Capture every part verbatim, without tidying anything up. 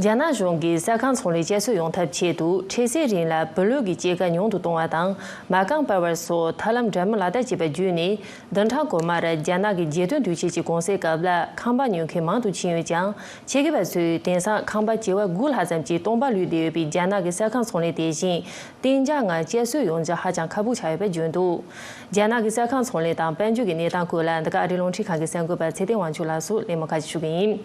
རྒྱ་ནག་གཞུང་གིས་ས་ཁང་ཚོང་ལས་བསྐྱར་གསོ་ཡོང་ཐབས་ཆེད་དུ། འཕྲལ་སེལ་རིང་ལ་བུ་ལོན་གྱི་སྐྱེད་ཀ་ཉུང་དུ་གཏོང་བ་དང་། མ་རྐང་སྤར་བ་སོགས་ཐབས་ལམ་འདྲ་མིན་ལག་བསྟར་བྱས་པ་བརྒྱུད་ནས། བདུན་ཕྲག་གོང་མར་རྒྱ་ནག་གི་རྒྱལ་སྟོན་དུས་ཆེན་གྱི་གུང་སེང་སྐབས་ལ་ཁང་པ་ཉོ་མཁན་མང་དུ་ཕྱིན་ཡོད་ཀྱང་། ཆེད་མཁས་པ་ཚོས་དེང་སང་ཁང་པ་བྱེ་བ་དགུ་ལྷག་ཙམ་གྱིས་སྟོང་པ་ལུས་བསྡད་ཡོད་པའི་རྒྱ་ནག་གི་ས་ཁང་ཚོང་ལས་དེ་བཞིན་གཏན་འཇགས་ངང་བསྐྱར་གསོ་ཡོང་རྒྱུ་ཧ་ཅང་ཁག་པོ་ཆགས་ཡོད་པ་བརྗོད་འདུག་རྒྱ་ནག་གི་ས་ཁང་ཚོང་ལས་དང་དཔལ་འབྱོར་གྱི་གནས་སྟངས་སྐོར་ལ། འདི་ག་ཨ་རིའི་རླུང་འཕྲིན་ཁང་གི་གསར་འགོད་པ་ཚེ་བརྟན་དབང་ཕྱུག་ལགས་སུ་གླེང་མོལ་ཁ་ཤས་ཞུ་གི་ཡིན།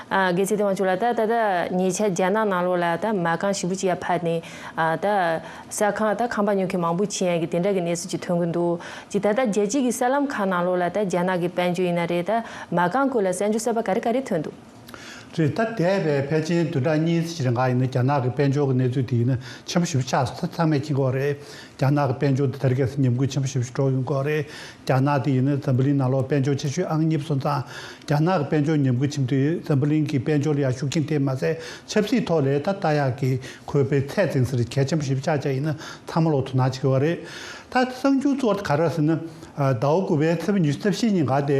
ཨ། དགེ་ཚེ་བརྟན་དབང་ཕྱུག་ལགས། ད་ད་ལྟ་ཉེ་ཆར་རྒྱ་ནག་ནང་ལོགས་ལ་ད་མ་རྐང་ཞེ་པོ་ཅིག་ཡར་འཕར་ནས། ཨ། ད་ས་ཁང་ད་ཁང་པ་ཉོ་མཁན་མང་པོ་ཕྱིན་ཡག་གི་དེ་འདྲ་གི་གནས་ཚུལ་ཅིག་ཐོན་གྱི་འདུག་ཅིག་ད་ལྟ་རྒྱལ་སྤྱི་གི་གསར་ལམ་ཁག་ནང་ལོགས་ལ་ད་རྒྱ་ནག་གི་དཔལ་འབྱོར་ཡིན་ན་རེད། ད་མ་རྐང་སྐོར་ལ་གསར་འགྱུར་གསར་པ་ག་རེ་ག་རེ་ཐོན་འདུག་རེད། ད་འདས་པའི་ཕལ་ཆེར་བདུན་ཕྲག་གཉིས་ཙམ་ཞིག་རིང་ག་ཡིན་ན། རྒྱ་ནག་གི་དཔལ་འབྱོར་གྱི་གནས་ཚུལ་དེ་ཡིན་ན་ཆེན་པོ་ཞེ་པོ་ཆགས་སོང་། ད་ཚང་མས་མཁྱེན་གྱི་ཡོད་རེད། རྒྱ་ནག་གི་དཔལ་འབྱོར་དེ་དར་རྒྱས་སུ་ཉམས་རྒུད་ཆེན་པོ་ཞེ་པོ་ཞིག་འགྲོ་ཡོང་གི་ཡོད་རེད། རྒྱ་ནག་དེ་ཡིན་ན་འཛམ་བུ་གླིང་ནང་ལོགས་དཔལ་འབྱོར་ཆེ་ཤོས་ཨང་གཉིས་པ་སོང་ཙང་། རྒྱ་ནག་གི་དཔལ་འབྱོར་ཉམས་རྒུད་ཕྱིན་དུས་འཛམ་བུ་གླིང་གི་དཔལ་འབྱོར་ལ་ཡང་ཤུགས་རྐྱེན་ཐེབས་མ་ཟད། ཆབ་སྲིད་ཐོག་ལ་ད་ལྟ་ཡག་གི་ཁོའི་དཔེ་ཚད་འཛིན་ས་རེད། གལ་ཆེན་པོ་ཞེ་པོ་ཆགས་ཆགས་ཡིན་ན་ཚང་མ་ལོག་དོ་སྣང་བྱེད་ཀྱི་ཡོད་རེད། ད་གསར་འགྱུར་གཙོ་བོ་ག་རེ་ཟེར་ན། ཟླ་བ་དགུ་པའི་ཚེས་པ་ཉི་ཤུ་རྩ་བཞི་ཉིན་ག་དེ།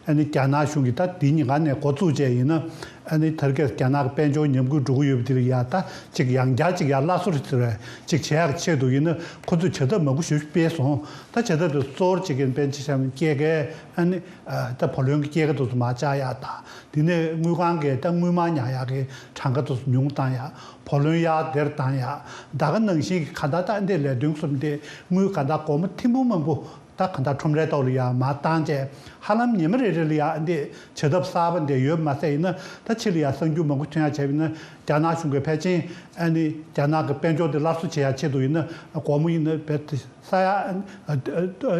ཨ་ནི་རྒྱ་ནག་གཞུང་གིས་ད་དེའི་ཉིན་ག་ནས་འགོ་བཙུགས་བྱས་ཡིན་ན། ཨ་ནི་དར་རྒྱས་རྒྱ་ནག་གི་དཔལ་འབྱོར་ཉམས་རྒུད་འགྲོ་གི་ཡོད་པ་དེ་ལ་ཡ། ད་ཅིག་ཡང་བསྐྱར་ཅིག་ཡར་སླར་གསོ་རེད་ཟེར་བས་ཅིག་བྱེད་ཡག་ཆེད་དུ་ཡིན་ན། ཁོ་ཚོས་བྱ་ཐབས་མང་པོ་ཞིག་སྤེལ་སོང་། ད་བྱ་ཐབས་དེ་གཙོ་བོར་བྱེད་མཁན་དཔེ་ཆ་བཞག་ན་སྐྱེད་ཀའི། ཨ་ནི་ད་བུ་ལོན་གྱི་སྐྱེད་ཀ་དེ་ཚོ་མར་བཅག་ཡག་དང་། དེ་ནས་དངུལ་ཁང་གིས་ད་དངུལ་མང་ཉར་ཡག་གི་གྲངས་ཀ་དེ་ཚོ་ཉུང་བཏང་ཡག་བུ་ལོན་ཡར་དེར་བཏང་ཡག་ད་ག་ནང་བཞིན་གྱི་ག་ད་ད་འདི་ལས་དོན་གསུམ་དེ་དངུལ་ག་ད་སྒོར་མོ་ཐེར་འབུམ་མང་པོ། ད་གང་ལྟར་ཁྲོམ་རའི་ཐོག་ལ་ཡང་མར་བཏང་བྱས། ཧ་ལམ་ཉི་མ་རེ་རེ་ལ་ཡང་འདི་བྱ་ཐབས་གསར་པ་འདི་ཡོད་མ་ཟད། ཡིན་ན་ད་ཕྱི་ལ་ཡང་གསར་འགྱུར་མང་པོ་ཐོན་ཡག་བྱས་པ་ཡིན་ན། རྒྱ་ནག་གཞུང་གིས་ཕལ་ཆེར་ཨ་ནི་རྒྱ་ནག་གི་དཔལ་འབྱོར་འདི་སླར་གསོ་བྱེད་ཡག་ཆེད་དུ་ཡིན་ན། སྒོར་མོ་ཡིན་ན་བེད་ས་ཡ་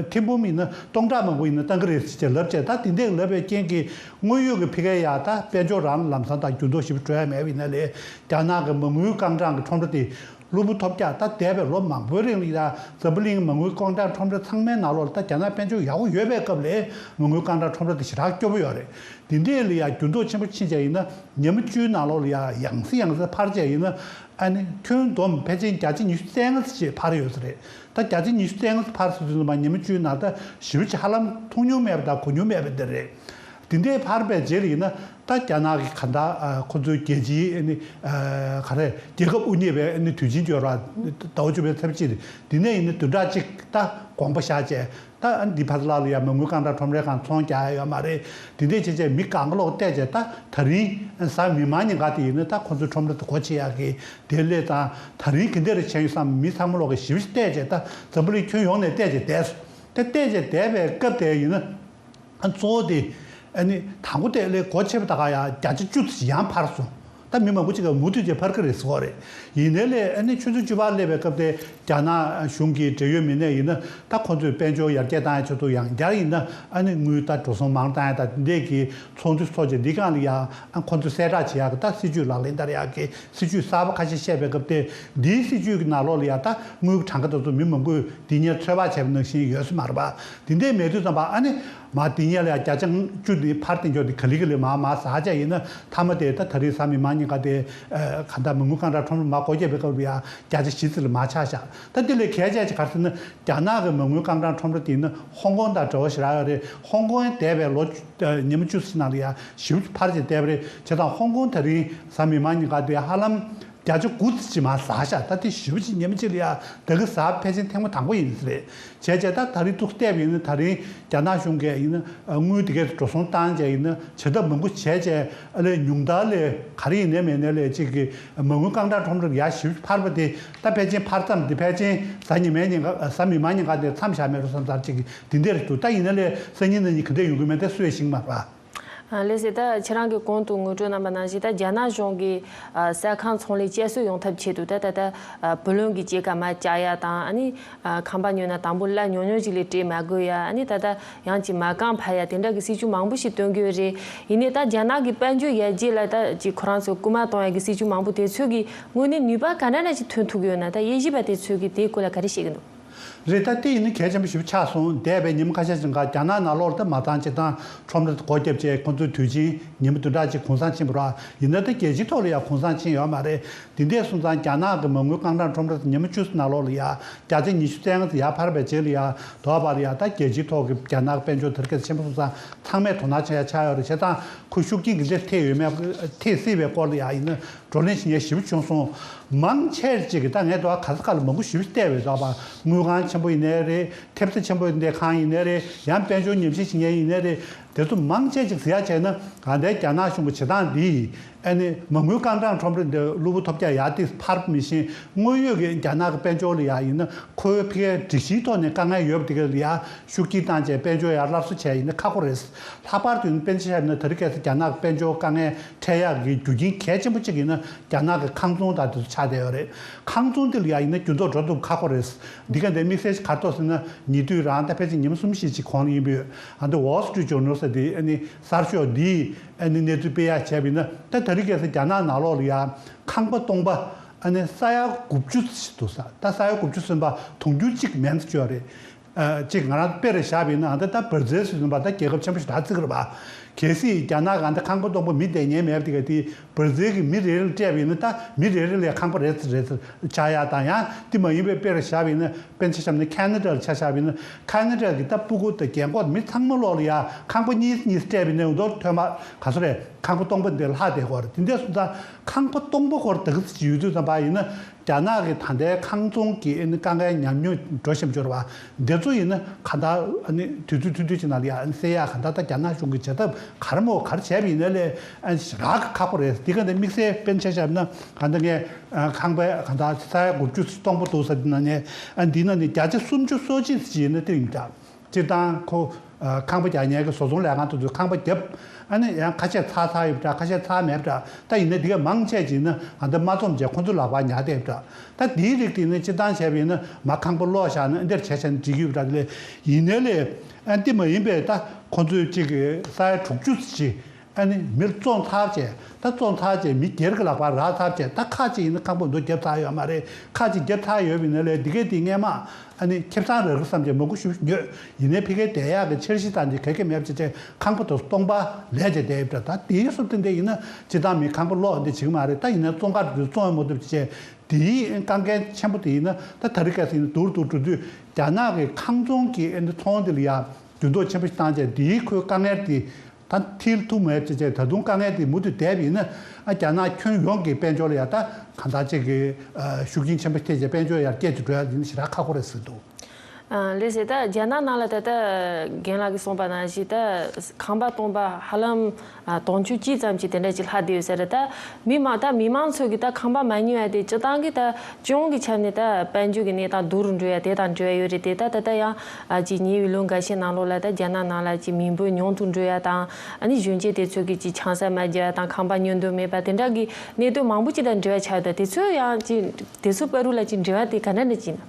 ཐེར་འབུམ་ཡིན་ན་སྟོང་ཕྲག་མང་པོ་ཡིན་ན་བཏང་གི་རེད་ཅེས་ལབ་བྱས། ད་དེ་འདྲས་ལབ་པའི་རྐྱེན་གྱིས་དངོས་ཡོད་ཀྱི་ཕ་གིར་ཡང་ད་དཔལ་འབྱོར་རང་ལམ་སང་ད་འགྱུར་ལྡོག་ཞིག་འགྲོ་ཡ་མེད་པ་ཡིན་ན་ལས། རྒྱ་ནག་གི་མ་དངུལ་རྐང་གྲངས་ཀྱི་ཁྲོམ་ར་དེ། གློ་བུར་ཐོལ་རྒྱག་ད་འདས་པའི་ལོ་མང་པོའི་རིང་ལ་ཡང་འཛམ་བུ་གླིང་མ་དངུལ་རྐང་གྲངས་ཁྲོམ་ར་ཚང་མའི་ནང་ལོགས་ལ་ད་རྒྱ་ནག་དཔལ་འབྱོར་ཡག་པོ་ཡོད་པའི་སྐབས་ལ་མ་དངུལ་རྐང་གྲངས་ཁྲོམ་ར་དེ་ཞེ་དྲག་སྐྱོ་པོ་ཡོད་རེད། དེ་འདྲས་ལ་ཡང་འགྱུར་ལྡོག་ཆེན་པོ་ཕྱིན་བྱས་ཡིན་ན། ཉི་མ་བཅུའི་ནང་ལོགས་ལ་ཡང་ཡང་སེ་ཡང་སེ་འཕར་བྱས་ཡིན་ན། ཨ་ནི་ཁྱོན་བསྡོམས་ཕལ་ཆེར་བརྒྱ་ཆ་ཉི་ཤུ་རྩ་ལྔ་ཙམ་ཞིག་འཕར་ཡོད་ས་རེད། ད་བརྒྱ་ཆ་ཉི་ཤུ་རྩ་ལྔ་ཙམ་འཕར་ཟེར་དུས་ཙམ་པ་ཉི་མ་བཅུའི་ནང་ད་ཞེ་པོ་ཅིག་ཧ་ལམ་མཐོང་མྱོང་མེད་པ་དང་གོ་མྱོང་མེད་པ་དེ་རེད། དེ་འདྲའི་འཕར་བའི་རྗེས་ལ་ཡིན་ན། ད་རྒྱ་ནག་གི་ག་ད་ཨ་ཁོ་ཚོའི་རྒྱལ་སྤྱིའི་ཨ་ནི་ཨ་ག་རེ་རྒྱལ་ཁབ་དབུ་བརྙེས་པའི་ཨ་ནི་དུས་ཆེན་འགྱོད་ར་ཟླ་བ་བཅུ་པའི་ཚེས་པ་གཅིག་རེད། དེ་ནས་ཡིན་ན་བདུན་ཕྲག་གཅིག་ད་དགོངས་པ་བཞག་བྱས། ད་ཨ་ནི་འདི་བར་ལ་ལ་ཡང་མ་དངུལ་རྐང་གྲངས་ཁྲོམ་རའི་སྒང་ཚོང་རྒྱག་ཡ་ཡོད་མ་རེད། དེ་འདྲས་བྱས་བྱས་མི་གང་ག་ལོག་བལྟས་བྱས། ད་ད་རིང་གཟའ་མིག་དམར་ཉིན་ག་དེ་ཡིན་ན་ད་ཁོ་ཚོའི་ཁྲོམ་ར་དེ་སྒོ་ཕྱེ་ཡག་གི་དེ་སླེབས་ཙང་། ད་རིང་ག་འདྲས་རེ་བྱས་ཡོད་བསམ་མི་ཚང་མ་ལོག་གི་ཞིབ་ཞིབ་བལྟས་བྱས། ད་འཛམ་བུ་གླིང་ཁྱོན་ཡོངས་ནས་བལྟས་བྱས་བསྡད་སོང་། ད་བལྟས་བྱས་བསྡད་པའི་སྐབས་དེ་ཡིན་ན། ཨ་གཙོ་བོ་དེ། ཨ་ནི་དང་པོ་དེ་ལས་སྒོ་ཕྱེ་བ་ད་ག་ཡང་བརྒྱ་ཆ་བཅུ་ཙམ་ཡང་འཕར་སོང་། ད་མི་མང་པོ་ཅིག་ག་མུ་མཐུད་ཅིག་འཕར་གི་རེད་ཟེར་གི་རེད། ཡིན་ནའི་ལས་ཨ་ནི་ཆུ་ཚོད་བཅུ་པ་སླེབས་པའི་སྐབས་དེ་རྒྱ་ནག་གཞུང་གི་འབྲེལ་ཡོད་མི་སྣས་ཡིན་ན། ད་ཁོ་ཚོས་དཔལ་འབྱོར་ཡར་རྒྱས་བཏང་ཡ་ཆེད་དུ་ཡང་བསྐྱར་ཡིན་ན་ཨ་ནི་དངུལ་ད་འགྲོ་སོང་མང་བཏང་ཡ་ད་འདས་ཀྱི་ཚོགས་འདུ་ཚོགས་བྱས་འདི་སྒང་ལ་ཡང་ཨ་ཁོ་ཚོས་གསལ་བསྒྲགས་བྱེད་ཡག་གི་ད་སྲིད་ཇུས་ལག་ལེན་བསྟར་ཡག་གི་སྲིད་ཇུས་གསར་པ་ཁ་ཤས་བཤད་པའི་སྐབས་དེ། འདིའི་སྲིད་ཇུས་ཀྱི་ནང་ལོགས་ལ་ཡང་ད་དངུལ་གྱི་གྲངས་ཀ་དེ་ཚོ་མི་མང་པོས་འདི་ཉིད་ཚོད་དཔག་བྱས་པ་ནང་བཞིན་ཡོད་ས་མ་རེད་པ། འདི་འདྲས་མེད་དུས་ཙམ་པ་ཨ་ནི་མ་འདི་ཉིད་ལ་ཡང་བརྒྱ་ཆ་བཅུ་འདི་འཕར་བསྡད་འཇོག་འདི་ག་ལེ་ག་ལེ་མར་མར་ཟག་བྱས་ཡིན་ན། མཐའ་མ་དེ་ད་ད་རེས་གཟའ་མིག་དམར་ཉིན་ག་དེ་ག་ད་མ་དངུལ་རྐང་གྲངས་ཁྲོམ་ར་མར་སྒོ་བརྒྱབ་པའི་སྐབས་ལ་ཡང་བརྒྱ་ཆ་བཞི་ཙམ་ལ་མར་ཆག་བཞག་ད་འདི་ལས་གལ་ཆེ་ཆེ་ག་རེ་ཟེར་ན། རྒྱ་ནག་གི་མ་དངུལ་རྐང་གྲངས་ཁྲོམ་ར་དེ་ནི་ཧོང་ཀོང་དང་འབྲེལ་བ་ཞེ་དྲག་ཡོད་རེད། ཧོང་ཀོང་འདས་པའི་ལོ་ཉི་མ་བཅུ་ཙམ་ནང་ལ་ཡང་ཞེ་པོ་འཕར་ཅིག་བསྡད་པ་རེད། བྱས་ཙང་ཧོང་ཀོང་ད་རིང་གཟའ་མིག་དམར་ཉིན་ག་དེ་ཧ་ལམ་བརྒྱ་ཆ་དགུ་ཙམ་ཅིག་མར་ཟག་ཤག་ད་དེ་ཞེ་པོ་ཅིག་ཉི་མ་གཅིག་ལ་ཡང་ད་གི་ཟག་ཕལ་ཆེར་ཐེངས་མ་དང་པོ་ཡིན་ས་རེད། བྱས་བྱས་ད་ད་རིང་ཐུག་བལྟས་པ་ཡིན་ན། ད་རིང་རྒྱ་ནག་གཞུང་གིས་ཡིན་ན་དངུལ་དེ་གས་འགྲོ་སོང་བཏང་བྱས་ཡིན་ན་བྱ་ཐབས་མང་པོ་བྱས་བྱས། ཨ་ལས་ཉུང་མཐར་ལས་ག་རེ་ཡིན་ནའི་མེད་ནའི་ལས་གཅིག་གི་མ་དངུལ་རྐང་གྲངས་ཁྲོམ་ར་ཡར་ཞེ་པོ་འཕར་བ་དེ། ད་ཕལ་ཆེར་འཕར་མཚམས་དེ་ཕལ་ཆེར་གཟའ་ཉི་མའི་ཉིན་ག་གཟའ་མིག་དམར་ཉིན་ག་དེ་མཚམས་བཞག་མེད་འགྲོ་བསམ་ཚར་གཅིག་གི་དེ་འདྲ་རེད་འདུག་ད་ཡིན་ན་ལས་སང་ཉིན་གནངས་ཉིན་ག་འདྲ་ཡོང་གི་མེད་དེ་སུས་ཤེས་ཀྱི་མ་རེད་པ། ལགས་སོ། ད་ཁྱེད་རང་གིས་གོང་དུ་ངོ་སྤྲོད་གནང་པ་ནང་བཞིན། ད་རྒྱ་ནག་གཞུང་གིས་ཨ་ས་ཁང་ཚོང་ལས་བསྐྱར་གསོ་ཡོང་ཐབས་ཆེད་དུ། ད་ད་ད་ཨ་བུ་ལོན་གྱི་སྐྱེད་ཀ་མར་བཅག་ཡ་དང་། ཨ་ནི་ཨ་ཁང་པ་ཉོས་ན་དང་པོ་གླ་ཉུང་ཉུང་ཅིག་ལས་སྤྲད་མ་དགོས་ཡ། ཨ་ནི་ད་ད་ཡང་ཅིག་མ་རྐང་འཕར་ཡ་དེ་འདྲ་གི་སྲིད་ཇུས་མང་པོ་ཞིག་བཏོན་གྱི་ཡོད་རེད། ཡིན་ནའི་ད་རྒྱ་ནག་གི་དཔལ་འབྱོར་ཡར་རྒྱས་ལ་ད་ཅིག་ཁོ་རང་ཚོ་སྐུལ་མ་གཏོང་ཡ་གི་སྲིད་ཇུས་མང་པོ་དེ་ཚོ་གི་དངོས་གནས་ནུས་པ་ག་འདྲ་འདྲ་ཞིག་ཐོན་ཐུབ་ཀྱི་ཡོད་ན། ད་དབྱེ་ཞིབ་པ་དེ་ཚོ་གིས་དེའི་སྐོར་ལ་ག་རེ་བཤད་ཀྱི་འདུག་རེད། ད་དེ་ཡིན་ན་གལ་ཆེན་པོ་ཞིག་ཆགས་སོང་། འདས་པའི་ཉིན་མོ་ཁ་ཤས་ཤིག་ག་རྒྱ་ནག་ནང་ལོགས་ལ་ད་མ་ཚང་སྤྱིར་བཏང་ཁྲོམ་ར་སྒོ་བརྒྱབ་བྱས་ཁོང་ཚོའི་དུས་ཆེན་ཉིན་མོ་བདུན་ཕྲག་གཅིག་གུང་སེང་ཕྱིན་པ་རེད། ཡིན་ན་ད་རྒྱལ་སྤྱིའི་ཐོག་ལ་ཡང་གུང་སེང་ཕྱིན་ཡོད་མ་རེད། དེ་འདྲ་སོང་ཙང་རྒྱ་ནག་གི་མ་དངུལ་རྐང་གྲངས་ཁྲོམ་ར་ཉིན་མོ་བཅུ་ནང་ལོགས་ལ་ཡ་བརྒྱ་ཆ་ཉི་ཤུ་རྩ་ལྔ་ཙམ་ཡར་འཕར་བའི་རྗེས་ལ་ཡ་དོ་བར་ཡ་ད་རྒྱལ་སྤྱིའི་ཐོག་གི་རྒྱ་ནག་གི་དཔལ་འབྱོར་དེ་རིགས་ཆེན་པོ་སོང་ཙང་ཚང་མས་དོ་སྣང་བྱེད་ཡ་ཆགས་ཡོད་རེད། བྱས་ཙང་ཁོ་ཤུགས་རྐྱེན་ག་འདྲ་ཐེབས་ཡོད་མེད་ཐེབས་སྲིད་པའི་སྐོར་ལ་ཡ་ཡིན་ན། བགྲོ་གླེང་བྱེད་མཁན་ཞེ་པོ་བྱུང་སོང་། མང་ཆེ་ཅིག་གིས་ད་ངས་དོ་ག་ས་ག་ལ་མང་པོ་ཞེ་པོ་བལྟས་པས། དོ་བ་དངུལ་ཁང་ཆེན་པོ་ཡིན་ནའི་རེད། ཐེབས་རྩ་ཆེན་པོ་འདི་ཁང་ཡིན་ནའི་རེད། ཡང་དཔལ་འབྱོར་ཉམས་ཞིབ་བྱེད་མཁན་ཡིན་ནའི་རེད། དེ་ཚོ་མང་ཆེ་ཅིག་ཟེར་ཡ་བྱས་ན་ད་ལྟའི་རྒྱ་ནག་གཞུང་གི་བྱེད་སྟངས་འདི་ཨ་ནི་མ་དངུལ་རྐང་གྲངས་ཁྲོམ་ར་འདི་གློ་བུར་ཐོལ་རྒྱག་ཡར་ཏིག་འཕར་མི་ཤེས། དངོས་ཡོད་ཀྱི་རྒྱ་ནག་གི་དཔལ་འབྱོར་ལ་ཡ་ཡིན་ན་ཁོའི་ཕ་གིའི་སྒྲིག་གཞིའི་ཐོག་ནས་དཀའ་ངལ་ཡོད་པ་དེ་ག་ལ་ཡ་ཤུགས་རྐྱེན་བཏང་བྱས་དཔལ་འབྱོར་ཡར་སླར་གསོ་བྱས་ཡིན་ན་ཁག་པོ་རེད། ལྷག་པར་དུ་ཡིན་ན་དཔེར་ན་ཆ་བཞག་ན་ད་རེས་ཁ་སང་རྒྱ་ནག་གི་དཔལ་འབྱོར་དཀའ་ངལ་འཕྲད་ཡག་གི་རྒྱུ་རྐྱེན་གལ་ཆེན་པོ་གཅིག་ཡིན་ན་རྒྱ་ནག་གི་ཁང་ཚོང་དང་དེ་ཚོ་ཆགས་བསྡད་ཡོད་རེད། ཁང་ཚོང་དེ་ལ་ཡང་ཡིན་ན་འགྱུར་ལྡོག་འགྲོ་ཐུབ་ཁག་པོ་རེད། འདི་ག་འདྲའི་དམིགས་བསལ་ཞིག་ག་རེ་འདུག་ཟེར་ན་ཉེ་དུས་རང་ད་ཕལ་ཆེར་ཉིན་མོ་གསུམ་བཞི་ཅིག་གོང་ལ་ཡིན་པའི་ཨ་འདི་Wall Street Journal་ཟེར་དེ་ཨ་ནི་གསར་ཤོག་འདིས་ཨ་ནི་གནས་ཚུལ་སྤེལ་ཡག་བྱས་པ་ཡིན་ན། ད་ད་རེས་ཁ་སང་རྒྱ་ནག་ནང་ལོགས་ལ་ཡང་ཁང་པ་སྟོང་པ་ཨ་ནི་ས་ཡ་དགུ་བཅུ་ཞིག་འདུག་ས། ད་ས་ཡ་དགུ་བཅུ་ཟིན་པ་དུང་ཕྱུར་གཅིག་མན་ཙམ་ཅིག་ཡོད་རེད། ཨ་གཅིག་ང་རང་དཔེ་རུ་བཞག་པ་ཡིན་ན་ཨ་ད་ད་བར་ཛིལ་ཟེར་བ་ད་རྒྱལ་ཁབ་ཆེན་པོ་ཞིག་ད་བརྩི་གི་རེད་པ། གལ་སྲིད་རྒྱ་ནག་གི་ཨ་ད་ཁང་པ་སྟོང་པ་མི་བསྡད་ཉན་མེད་པ་དེ་ག་དེ་བར་ཛིལ་གྱི་མི་རེ་རེ་ལ་སྤྲད་པ་ཡིན་ན་ད་མི་རེ་རེ་ལ་ཁང་པ་རེ་ཙམ་རེ་ཙམ་ཆགས་ཡག་དང་། ཡང་དེ་མ་ཡིན་པའི་དཔེ་རུ་བཞག་པ་ཡིན་ན་དཔེར་ན་ཆ་བཞག་ན་ཁ་ན་ཌ་ལ་ཆ་བཞག་པ་ཡིན་ན་ཁ་ན་ཌ་གི་ད་སྤུ་གུ་དང་རྒན་འཁོགས་མི་ཚང་མ་ལོག་ལ་ཡ་ཁང་པ་གཉིས་གཉིས་སྤྲད་པ་ཡིན་ན་འུ་ཐོག་ཐོན་པ་ག་ཚོད་རེད། ཁང་པ་སྟོང་པ་འདི་ལྷག་བསྡད་ཀྱི་ཡོད་རེད། དེ་འདྲ་སོང་ཙང་ཁང་པ་སྟོང་པ་སྐོར་དེ་ག་ཙམ་ཅིག་ཡོད་དུས་ཙམ་པ་ཡིན་ན། རྒྱ་ནག་གི་ད་ལྟའི་ཁང་ཚོང་གི་ཨ་ནི་དཀའ་ངལ་ཉམས་མྱོང་འགྲོ་བཞིན་འབྱོར་བ་འདི་ཚོ་ཡིན་ན་གང་ལྟར་ཨ་ནི་དུས་ཚོད་ཐུང་ཐུང་ཅིག་ནང་ལ་ཡ་ཨ་ནི་སེལ་ཡག་གང་ལྟར་ད་རྒྱ་ནག་གཞུང་གིས་བྱེད་ཐབས་ག་རེ་མོ་ག་རེ་བྱས་པ་ཡིན་ན་ལས་ཨ་ནི་ཞེ་དྲག་གི་ཁག་པོ་རེད། འདི་ག་འདི་དམིགས་བསལ་དཔེར་ན་ཆ་བཞག་ན་གང་ལྟར་ངས་ཨ་ཁང་པའི་གང་ལྟར་ས་ཡ་དགུ་བཅུ་སྟོང་པ་འདུག་ས་འདི་ནང་ནས་ཨ་ནི་འདི་ནང་ནས་བརྒྱ་ཆ་སུམ་ཅུ་སོ་གཅིག་ཙམ་ཅིག་ཡིན་ན་དེ་ཡིན་འདྲ། སྤྱིར་བཏང་ཁོ་ཨ་ཁང་པ་རྒྱག་མཁན་གྱི་བཟོ་ཚོང་ལས་ཁང་དེ་ཚོས་ཁང་པ་བརྒྱབ། ཨ་ནི་ཡང་ཁ་ཤས་ཚར་ཚར་ཡོད་པ་འདྲ། ཁ་ཤས་ཚར་མེད་པ་འདྲ། ད་ཡིན་ན་འདི་ག་མང་ཆེ་ཅིག་ནི་ཨ་འདི་མ་རྩོམ་བྱས་ཁོ་ཚོའི་ལག་པར་ཉར་བསྡད་པ་འདྲ། ད་འདིའི་རིགས་དེ་ནི་སྤྱིར་བཏང་བྱས་པ་ཡིན་ན་མ་ཁང་པ་སློག་བཞག་ན་འདིར་བྱས་བྱས་ན་འགྲིག་གི་ཡོད་པ་འདྲ། དེ་ལས་ཡིན་ནའི་ལས་ཨ་འདི་མ་ཡིན་པའི་ད་ཁོ་ཚོས་ཅིག་ས་ཡ་དྲུག་ཅུ་ཅིག་ཨ་ནི་མིར་བཙོང་ཚར་བྱས། ད་བཙོང་ཚར་བྱས་མི་སྒེར་གྱི་ལག་པར་རག་ཚར་བྱས། ད་ཁག་ཅིག་ཡིན་ན་ཁང་པ་འདུག་བརྒྱབ་ཚར་ཡོད་མ་རེད། ཁག་ཅིག་བརྒྱབ་ཚར་ཡོད་པ་ཡིན་ན་ལས་འདི་གས་དེ་སྔས་མ་ཨ་ནི་ཁེ་བཟང་རག་གི་བསམ་བྱས་མང་པོ་ཞེ་པོ་ཉོས། ཡིན་ནའི་ཕ་གིར་བསྡད་ཡག་གི་འཆར་གཞི་དང་དེ་ག་གེ་མེད་པ་བྱས་བྱས་ཁང་པ་དེ་སྟོང་པ་ལས་བྱས་བསྡད་ཡོད་པ་འདྲ། ད་དེའི་སུབ་དེ་འདྲ་ཡིན་ན་སྤྱིར་བཏང་མི་ཁང་པ་སློག་འདི་བྱེད་ཀྱི་མ་རེད། ད་ཡིན་ན་བཙོང་ཁང་དེ་བཙོང་ཡང་མ་ཐུབ་བྱས། དེའི་དཀའ་ངལ་ཆེན་པོ་དེ་ཡིན་ན་ད་ད་རེས་ཁ་སང་ཡིན་ན་སྡུག་རུ་སྡུག་རུ་འགྲོ་དུས་རྒྱ་ནག་གི་ཁང་ཚོང་གི་ཨ་ནི་ཚོང་འདི་ལ་ཡ་འགྱུར་ལྡོག་ཆེན་པོ་ཞིག་བཏང་བྱས་དེའི་ཁོའི་དཀའ་ངལ་དེ་ད་མཐིལ་ཐུག་མེད་ཅེས་བྱས། ད་དུང་དཀའ་ངལ་དེ་མུ་མཐུད་བསྡད་པ་ཡིན་ན་ཨ་རྒྱ་ནག་ཁྱོན་ཡོངས་ཀྱི་དཔལ་འབྱོར་ལ་ཡ་ད་གང་ལྟར་ཅིག་གི་ཨ་ཤུགས་རྐྱེན་ཆེན་པོ་ཐེབས་བྱས་དཔལ་འབྱོར་ཡར་རྒྱས་ཀྱི་འགྲོ་ཡ་ཡིན་ཞེ་དྲག་ཁག་པོ་རེད་ཟེར་འདུག། ཨ་ལགས་སོ། ད་རྒྱ་ནག་ནང་ལ་ད་ལྟ་རྒན་ལགས་ཀྱིས་གསུངས་པ་ནང་བཞིན་ད་ཁང་པ་སྟོང་པ་ཧ་ལམ་ཨ་དུང་ཕྱུར་གཅིག་ཙམ་གྱི་དེ་འདྲ་ཅིག་ལྷག་བསྡད་ཡོད་ས་རེད། ད་མི་མང་ད་མི་མང་ཚོས་ཀྱིས་ད་ཁང་པ་མ་ཉོ་ཡ་དེ་སྤྱིར་བཏང་གི་ད་སྤྱི་ཡོངས་ཀྱི་ཆ་ནས་ད་དཔལ་འབྱོར་གྱི་གནས་སྟངས་སྡུག་རུ་འགྲོ་ཡ་དེ་དང་འབྲེལ་བ་ཡོད་རེད་དེ། ད་ད་ལྟ་ཡང་ཨ་ཅིག་ཉེ་བའི་ལོ་འགའ་ཤས་ནང་ལོགས་ལ་ད་རྒྱ་ནག་ནང་ལ་ཅིག་མི་འབོར་ཉུང་དུ་འགྲོ་ཡ་དང་། ཨ་ནི་གཞོན་སྐྱེས་དེ་ཚོ་གིས་ཅིག་ཆང་ས་མ་བརྒྱབ་ཡ་དང་ཁང་པ་ཉོ་འདོད་མེད་པ་དེ་འདྲ་གི་གནད་དོན་མང་པོ་ཅིག་དང་འབྲེལ་བ་ཆགས་ཡོད། ད་དེ་ཚོ་ཡང་ཅིག་དེ་ཚོ་བར་དུ་ལ་ཅིག་འབྲེལ་བ་དེ་ག་འདྲ་འདྲ་ཅིག་ཡིན་ན།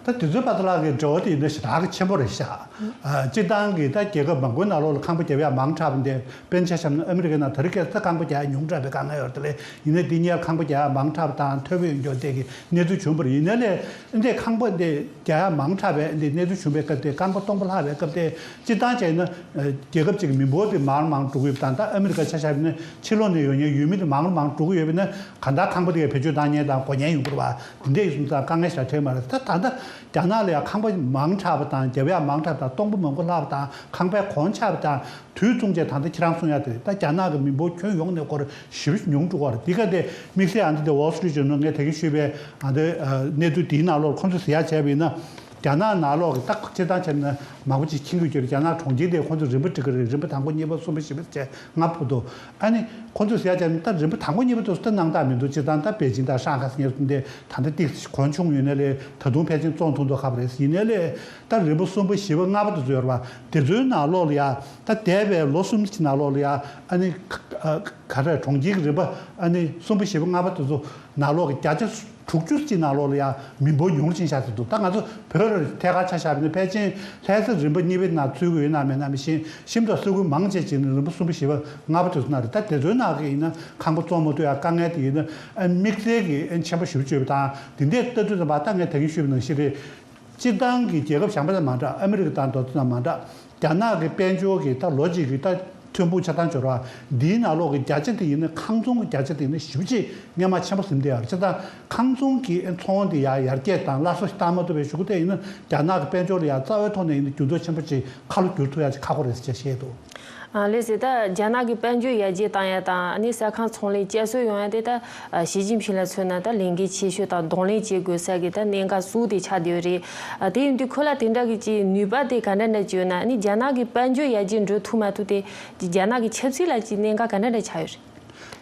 ད་དེ་ཚོའི་བར་དུ་ལ་གི་འབྲེལ་བ་དེ་ཡིན་ན་ཞེ་དྲག་གི་ཆེན་པོ་རེད་ཤག། ཨ་སྤྱིར་བཏང་གི་ད་རྒྱལ་ཁབ་མང་པོའི་ནང་ལོགས་ལ་ཁང་པ་བརྒྱབ་ཡ་མང་དྲགས་པ་འདི་དཔེར་ན་ཆ་བཞག་ན་ཨ་མི་རི་ཀའི་ནང་ད་རེས་ཁ་སང་ཁང་པ་རྒྱག་ཡ་ཉུང་དྲགས་པའི་དཀའ་ངལ་ཡོད་རེད། དེ་ལས་ཡིན་ནའི་འདི་སྔོན་ཁང་པ་རྒྱག་ཡ་མང་དྲགས་པ་དང་ཐོལ་པ་ཡོང་རྒྱུ་དེ་གི་གནས་ཚུལ་བྱུང་བ་རེད། ཡིན་ནའི་ལས་འདི་ཁང་པ་འདི་རྒྱག་ཡ་མང་དྲགས་པའི་འདི་གནས་ཚུལ་བྱུང་བའི་སྐབས་དེ་ཁང་པ་སྟོང་པ་ལྷག་པའི་སྐབས་དེ་སྤྱིར་བཏང་བྱས་ན་ཨ་རྒྱལ་ཁབ་ཅིག་གི་མི་འབོར་དེ་མང་རུ་མང་རུ་འགྲོ་གི་ཡོད་པ་དང་། ད་ཨ་མི་རི་ཀ་ཆ་བཞག་པ་ཡིན་ན་ཕྱི་ལོགས་ནས་ཡོང་མཁན་ཡུལ་མི་དེ་མང་རུ་མང་རུ་འགྲོ་གི་ཡོད་པ་ཡིན་ན་གང་ལྟར་ཁང་པ་དེ་གའི་བེད་སྤྱོད་བཏང་མཁན་དང་དགོས་མཁན་ཡོང་གི་རེད་པ། དེ་འདྲ་ཡིན་སོང་ཙང་དཀའ་ངལ་ཞེ་དྲག་འཕྲད་མ་རེད། ད་ད་ལྟ་རྒྱ་ནག་ལ་ཡང་ཁང་པ་མང་དྲགས་པ་དང་རྒྱབ་ཡག་མང་དྲགས་པ་དང་སྟོང་པ་མང་པོ་ལྷག་པ་དང་ཁང་པའི་གོང་ཆག་པ་དང་དུས་མཚུངས་བྱས་ད་ལྟ་ཁྱེད་རང་གསུང་ཡག་དེ་རེད། ད་རྒྱ་ནག་གི་མི་འབོར་ཁྱོན་ཡོངས་ནས་སྐོར་ཞེ་པོ་ཉུང་འགྲོ་གི་རེད། འདི་ག་དེ་དམིགས་བསལ་ཨ་འདི་དེ་Wall Street Journal་ངས་ད་གིན་ཞུས་པའི་ཨ་འདི་གནས་ཚུལ་དེའི་ནང་ལོགས་ཁོང་ཚོས་ཟེར་ཡག་བྱས་པ་ཡིན་ན། རྒྱ་ནག་ནང་ལོགས་ཀྱི་ད་སྤྱིར་བཏང་བྱས་ན་མང་པོ་ཅིག་མཁྱེན་གྱི་ཡོད་ཀྱི་རེད། རྒྱ་ནག་གྲོང་ཁྱེར་དེ་ཁོང་ཚོས་རིམ་པ་སྒྲིག་གི་རེད། རིམ་པ་དང་པོ་གཉིས་པ་གསུམ་པ་བཞི་པ་བྱས་ལྔ་པ་འདུག། ཨ་ནི་ཁོང་ཚོས་ཟེར་ཡག་བྱས་ན་ད་རིམ་པ་དང་པོ་གཉིས་པ་དེ་ཚོ་ད་སྣང་དག་མི་འདུག། སྤྱིར་བཏང་ད་པེ་ཅིང་དང་ཧྲང་ཧའེ་ཟེར་མཁན་ཚོ་འདི་ད་ལྟ་ཏིག་གོན་ཆུང་ཡོད་ནའི་ལས་ད་དུང་ཕལ་ཆེར་བཙོང་ཐུབ་མདོག་ཁ་པོ་རེད། ཡིན་ནའི་ལས་ད་རིམ་པ་གསུམ་པ་བཞི་པ་ལྔ་པ་དེ་ཚོ་ཡོད་རེད་པ། དེ་ཚོའི་ནང་ལོགས་ལ་ཡ་ད་འདས་པའི་ལོ་གསུམ་གྱི་ནང་ལོགས་ལ་ཡ་ཨ་ནི་ག་རེ་གྲོང་ཁྱེར་གྱི་རིམ་པ་ཨ་ནི་གསུམ་པ་བཞི་པ་ལྔ་པ་དེ་ཚོ་ནང་ལོགས་ཀྱི་བརྒྱ་ཆ་དྲུག་ཅུ་ཅིག་ནང་ལོགས་ལ་ཡང་མི་འབོར་ཉུང་རུ་ཕྱིན་བཞག་ཟེར་འདུག། ད་ང་ཚོ་བོད་ལ་ཐད་ཀར་ཆ་བཞག་པ་ཡིན་ན་ཕལ་ཆེར་ལྷ་ས་རིམ་པ་གཉིས་པའི་ནང་ཚུད་ཀྱི་ཡོད་ན་མེད་ན་མི་ཤེས། ཤིན་ཏུ་ས་ཁུལ་མང་ཆེ་ཅིག་ནི་རིམ་པ་གསུམ་པ་བཞི་པ་ལྔ་པ་དེ་ཚོ་ན་རེད། ད་དེ་ཚོའི་ནང་གི་ཡིན་ན་ཁང་པ་བཙོང་མ་ཐུབ་ཡ་དཀའ་ངལ་དེ་ཡིན་ན་ཨ་དམིགས་བསལ་གྱི་ཨ་ཆེན་པོ་ཞེ་པོ་ཅིག་ཡོད་པ་དང་། དེ་འདྲའི་ལྟ་དུས་ཙམ་པ་ད་ངས་ད་གིན་ཞུས་པ་ནང་བཞིན་རེད། སྤྱིར་བཏང་གི་རྒྱལ་ཁབ་གཞན་པ་དང་མ་འདྲ། ཨ་མི་རི་ཀ་དང་དེ་ཚོ་དང་མ་འདྲ། རྒྱ་ནག་གི་དཔལ་འབྱོར་གྱི་ད་ལོ་གཅིག་གི་ད་ཐོན་ཁུངས་ཆ་ཚང་འབྱོར་བ་འདིའི་ནང་ལོགས་ཀྱི་བརྒྱ་ཆ་དེ་ཡིན་ན། ཁང་ཚོང་གི་བརྒྱ་ཆ་དེ་ཡིན་ན་ཞེ་པོ་ཅིག་སྔོན་མ་ཆེན་པོ་ཟིན་བསྡད་ཡོད་རེད། བྱས་ཙང་ཁང་ཚོང་གི་ཚོང་དེ་ཡར་ཡར་རྒྱས་དང་སླར་གསོ་ཞིག་བཏང་མ་ཐུབ་པའི་གཞུག་གུ་དེ་ཡིན་ན། རྒྱ་ནག་གི་དཔལ་འབྱོར་ལ་ཡང་རྩ་བའི་ཐོག་ནས་ཡིན་ན་འགྱུར་ལྡོག་ཆེན་པོ་ཅིག་ཁ་ལོ་བསྒྱུར་ཐུབ་ཡ་ཅིག་ཁག་པོ་རེད་ཟེར་བཤད་འདུག། ཨ་ལགས་སོ། ད་རྒྱ་ནག་གི་དཔལ་འབྱོར་ཡར་རྒྱས་བཏང་ཡ་དང་། ཨ་ནི་ས་ཁང་ཚོང་ལས་བསྐྱར་གསོ་ཡོང་ཡ་དེ་ད་ཨ་ཞི་ཅིན་ཕིང་ལ་མཚོན་ན་ད་ལས་འགན་ཆེ་ཤོས་དང་གདོང་ལེན་བྱེད་དགོས་ས་གི་ད་གནད་འགག་གཙོ་བོ་དེ་ཆགས་བསྡད་ཡོད་རེད། ཨ་དེ་ཡིན་དུས་ཁོ་ལ་དེ་འདྲ་གི་ཅིག་ནུས་པ་དེ་ག་འདྲ་འདྲ་ཅིག་ཡོད་ན། ཨ་ནི་རྒྱ་ནག་གི་དཔལ་འབྱོར་ཡར་རྒྱས་འགྲོ་ཐུབ་མ་ཐུབ་དེ་རྒྱ་ནག་གི་ཆབ་སྲིད་ལ་ཅིག་གནད་འགག་ག་འདྲ་འདྲ་ཆགས་ཡོད་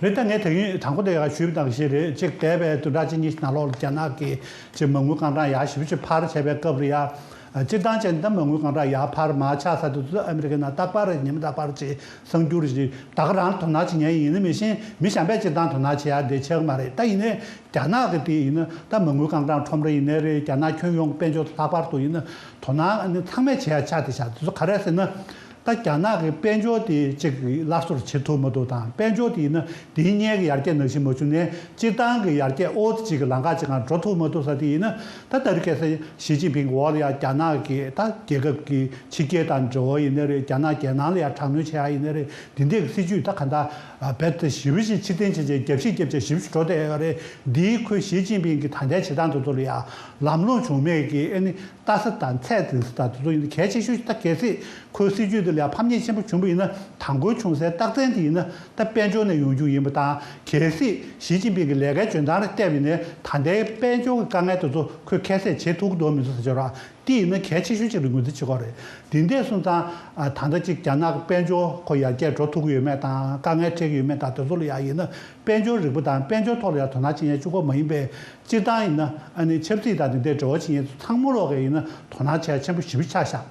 རེད། རེད། ད་ངས་ད་གིན་དང་པོ་དེ་ཡང་ཞུས་པ་དང་གཞི་རེད། གཅིག་འདས་པའི་བདུན་ཕྲག་གཅིག་གཉིས་ནང་ལོགས་ལ་རྒྱ་ནག་གི་ཅིག་མ་དངུལ་རྐང་གྲངས་ཡར་ཞེ་པོ་ཅིག་འཕར་བྱས་པའི་སྐབས་ལ་ཡ། སྤྱིར་བཏང་བྱས་ན་ད་མ་དངུལ་རྐང་གྲངས་ཡར་འཕར་མར་ཆག་ས་དེ་ཚོ་ཨ་མི་རི་ཀའི་ནང་རྟག་པར་ཉིན་རྟག་པར་ཅིག་གསར་འགྱུར་ཅིག་ད་ག་རང་དོ་སྣང་བྱེད་མཁན་ཡིན་ན། མི་གཞན་མི་གཞན་པས་སྤྱིར་བཏང་དོ་སྣང་བྱེད་ཡ་དེ་ཆགས་ཀྱི་མ་རེད། ད་ཡིན་ནའི་རྒྱ་ནག་གི་དེ་ཡིན་ན། ད་མ་དངུལ་རྐང་གྲངས་ཁྲོམ་ར་ཡིན་ནའི་རེད། རྒྱ་ནག་ཁྱོན་ཡོངས་དཔལ་འབྱོར་ལྷག་པར་དུ་ཡིན་ན་དོ་སྣང་ཨ་ནི་ཚང་མས་བྱེད་ཡ་ཆགས་བསྡད་ཤག། དེ་ཚོ་ག་རེ་ཟེར་ན། ད་རྒྱ་ནག་གི་དཔལ་འབྱོར་དེ་གཅིག་སླར་གསོ་བྱེད་ཐུབ་མ་ཐུབ་དང་། དཔལ་འབྱོར་དེ་ཡིན་ན་དེའི་སྔོན་གྱི་ཡར་རྒྱས་ནང་བཞིན་མ་བྱུང་ནའི་སྤྱིར་བཏང་གི་ཡར་རྒྱས་ཨོ་ཙི་ཅིག་གི་ལམ་ཁ་ཅིག་སྒང་འགྲོ་ཐུབ་མ་ཐུབ་ས་དེ་ཡིན་ན། ད་ད་རེས་ཁ་སང་ཞི་ཅིན་ཕིང་གི་འོག་ལ་ཡ་རྒྱ་ནག་གི་ད་རྒྱལ་ཁབ་ཀྱི་ཕྱི་རྒྱལ་དང་འབྲེལ་བ་ཡིན་ནའི་རེད། རྒྱ་ནག་རྒྱལ་ནང་ལ་ཡ་དྲག་གནོན་བྱེད་ཡ་ཡིན་ནའི་རེད། འདི་འདྲའི་གི་སྲིད་ཇུས་ད་ག་འདྲ་རྦད་དེ་ཞེ་པོ་ཅིག་ཕྱིར་འཐེན་བྱས་བྱས་རྒྱབ་བཤིག་རྒྱབ་བྱས་ཞེ་པོ་ཅིག་འགྲོ་བསྡད་ཡོད་རེད། འདིའི་ཁོས་ཞི་ཅིན་ཕིང་གི་ད་ལྟའི་བྱེད་སྟངས་དེ་ཚོ་ལ་ཡ་ལམ་ལྷོང་བྱུང་མེད་ཀི། ཨ་ནི་ལྟ་ས་དང་ཚད་འཛིན་ས་དང་དེ་ཚོ་ཡིན་ན་གལ་ཆེ་ཤོས་ཤིག། ད་གལ་སྲིད་ཁོའི་སྲིད་ཇུས་འདི་ལ་ཡང་ཕམ་ཉེས་ཆེན་པོ་བྱུང་བ་ཡིན་ན། དང་པོའི་བྱུང་སའི་རྟགས་མཚན་དེ་ཡིན་ན་ད་དཔལ་འབྱོར་ནས་ཡོང་རྒྱུ་ཡིན་པ་དང་། གལ་སྲིད་ཞི་ཅིན་ཕིང་གི་ལས་ཀའི་འཇོན་ཐང་ལ་བལྟས་པ་ཡིན་ན། ད་ལྟའི་དཔལ་འབྱོར་གྱི་དཀའ་ངལ་དེ་ཚོ་ཁོས་ཁྱད་བསད་བྱེད་ཐུབ་ཀྱི་འདུག་མི་འདུག་ཟེར་བྱས་ར། དེ་ཡིན་ན་གལ་ཆེ་ཤོས་ཅིག་ལ་ངོས་འཛིན་བྱེད་ཀྱི་ཡོད་རེད། དེ་འདྲ་སོང་ཙང་ཨ་ད་ལྟ་ཅིག་རྒྱ་ནག་གི་དཔལ་འབྱོར་ཁོ་ཡར་རྒྱས་འགྲོ་ཐུབ་ཀྱི་ཡོད་མེད་དང་། དཀའ་ངལ་འཕྲད་ཀྱི་ཡོད་མེད་དང་། དེ་ཚོ་ལ་ཡང་ཡིན་ན། དཔལ་འབྱོར་རིག་པ་དང་དཔལ་འབྱོར་ཐོག་ལ་ཡང་དོ་སྣང་བྱེད་མཁན་གཅིག་པོ་མ་ཡིན་པའི། སྤྱིར་བཏང་ཡིན་ན་ཨ་ནི་ཆབ་སྲིད་དང་དེ་འདྲའི་འབྲེལ་བ་བྱེད་མཁན་ཚོ་ཚང་མ་ལོག་གིས་ཡིན་ན་དོ་སྣང་བྱེད་ཡ་ཆེན་པོ་ཞེ་པོ་ཆགས་ཤག།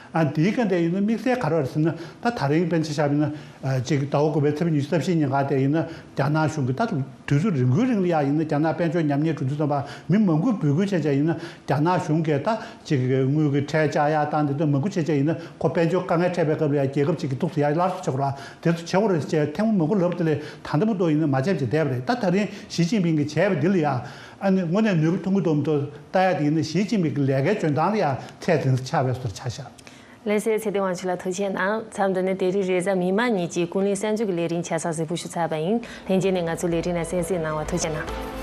ཨ་འདིའི་སྐབས་དེ་ཡིན་ན་དམིགས་བསལ་ག་རེ་རེད་ཟེར་ན། ད་ད་རིང་དཔེར་ན་ཆ་བཞག་པ་ཡིན་ན། ཨ་ཅིག་ཟླ་བ་དགུ་པའི་ཚེས་པ་ཉི་ཤུ་རྩ་བཞིའི་ཉིན་ཀ་དེ་ཡིན་ན་རྒྱ་ནག་གཞུང་གིས་ད་དུས་ཚོད་རིང་པོའི་རིང་ལ་ཡང་ཡིན་ན། རྒྱ་ནག་དཔལ་འབྱོར་ཉམས་ཉེས་འགྲོ་དུས་ཙམ་པ་མི་མང་པོས་འབོད་སྐུལ་བྱས་བྱས་ཡིན་ན། རྒྱ་ནག་གཞུང་གིས་ད་ཅིག་དངུལ་གྱི་ཁྲལ་བཅག་ཡ་དང་དེ་ཚོ་མང་པོ་བྱས་བྱས་ཡིན་ན། ཁོ་དཔལ་འབྱོར་དཀའ་ངལ་འཕྲད་པའི་སྐབས་ལ་ཡང་རྒྱལ་ཁབ་ཅིག་གི་ཐུགས་སུ་ཡ་སླར་གསོ་བྱེད་དགོས་ར། དེ་ཚོ་བྱེད་དགོས་རེད་ཅེས་ཐེངས་མང་པོ་ལབ། དེ་ལས་ད་ལྟ་བར་དུ་ཡིན་ན་མ་བྱས་བྱས་བསྡད་པ་རེད། ད་ད་རིང་ཞི་ཅིན་ཕིང་གིས་བྱས་པ་འདི་ལ་ཡ་ཨ་ནི་དངོས་གནས་ནུས་པ་ཐོན་གྱི་འདུག་མི་འདུག་ལྟ་ཡ་དེ་ཡིན་ན། ཞི་ཅིན་ཕིང་གི་ལས་ཀའི་འཇོན་ཐང་ལ་ཡ་ཚད་འཛིན་ས་ཆགས་པའི་བཟོ་འདྲ་ཆགས་ཤག། ལགས་སོ། ཚེ་བརྟན་དབང་ཕྱུག་ལགས་ཐུགས་རྗེ་གནང་། མཚམས་འདི་ནས་དེ་རིང་རེས་གཟའ་མིག་དམར་ཉིན་གྱི་ཀུན་གླེང་གསར་འགྱུར་གྱི་ལས་རིམ་ཆ་ཚང་གཟིགས་འབུལ་ཞུས་ཚར་བ་ཡིན། ལྷན་རྒྱས་ནས་ང་ཚོའི་ལས་རིམ་ལ་གསན་གཟིགས་གནང་བར་ཐུགས་རྗེ་གནང་།